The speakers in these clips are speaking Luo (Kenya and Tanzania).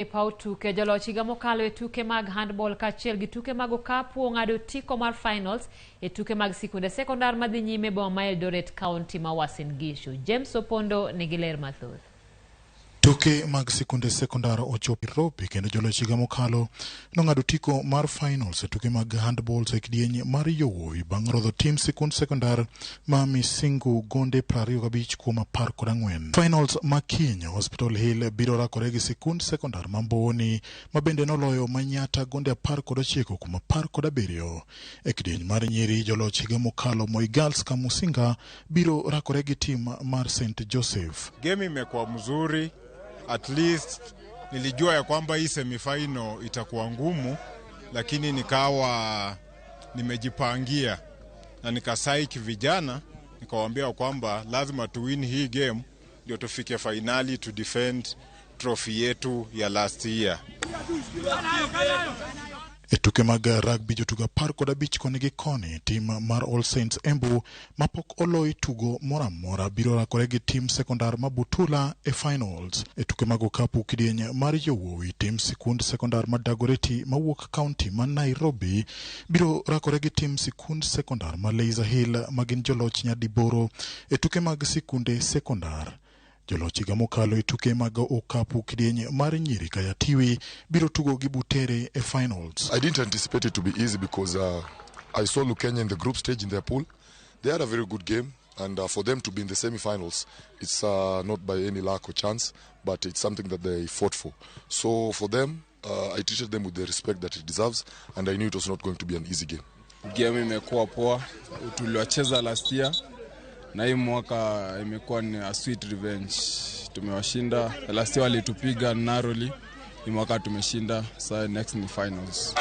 E paw tuke, joloch higa mokalo e tuke mag handball kaachiel gi tuke mag okapu ong'ado otiko mar finals e tuke mag sikunde sekondar madhi nyime e boma ma Eldoret, kaunti ma Uasin Gishu. James Opondo nigi ler mathoth. Tuke mag sikunde sekondar ochopo Nairobi kendo joloch higa mokalo nong'ado otiko mar finals e tuke mag handball e kidieny mar yowuowi bang' rodho tim sikund sekondar ma Misingu gonde 25 kuom 14. Finals ma kiny, Hospital Hill biro rakore gi sikund sekondar ma Mbooni ma bende noloyo Manyatta gonde 19 kuom 17. E kidieny mar nyiri, joloch higa mokalo Moi Girls Kamusinga biro rakore gi tim mar St Joseph. Game imekuwa mzuri, at least nilijua ya kwamba hii semifinal itakuwa ngumu, lakini nikawa nimejipangia na nikapsych vijana nikawaambia kwamba lazima tu win hii game ndio tufike finali to defend trophy yetu ya last year. E tuke mag rugby jotugo 15 koni gi koni, tim mar All Saints Embu mapok oloyi tugo moro amora biro rakore gi tim sekondar ma Butula e finals. E tuke mag okapu kidieny mar yowuowi, tim sikund sekondar ma Dagoretti mawuok kaunti ma Nairobi biro rakore gi tim sikund sekondar ma Laiser Hill ma gin joloch nyadiboro e tuke mag sikunde sekondar. Joloch higa mokalo e tuke mag okapu kidieny mar nyiri Kayatiwi biro tugo gi Butere e finals. I didn't anticipate it to be easy because I saw Lukenya in the group stage in their pool. They had a very good game, and for them to be in the semi-finals, it's not by any luck or chance, but it's something that they fought for. So for them, I treated them with the respect that it deserves, and I knew it was not going to be an easy game. Game imekuwa poa, tuliwacheza last year na hii mwaka imekuwa ni a sweet revenge. Tumewashinda last year, walitupiga narrowly, hii mwaka tumeshinda, so next ni finals.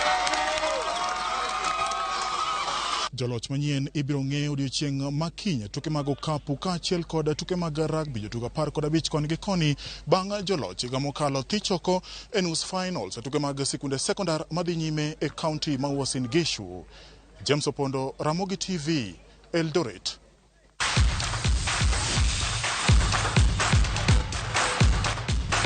Joloch manyien ibiro ng'e odiochieng' ma kiny e tuke mag okapu kaachiel kod tuke mag rugby jotugo 15 koni gi koni bang' joloch higa mokalo thich oko e nus finals e tuke mag sikunde sekondar madhi nyime e kaunti ma Uasin Gishu. James Opondo, Ramogi TV, Eldoret.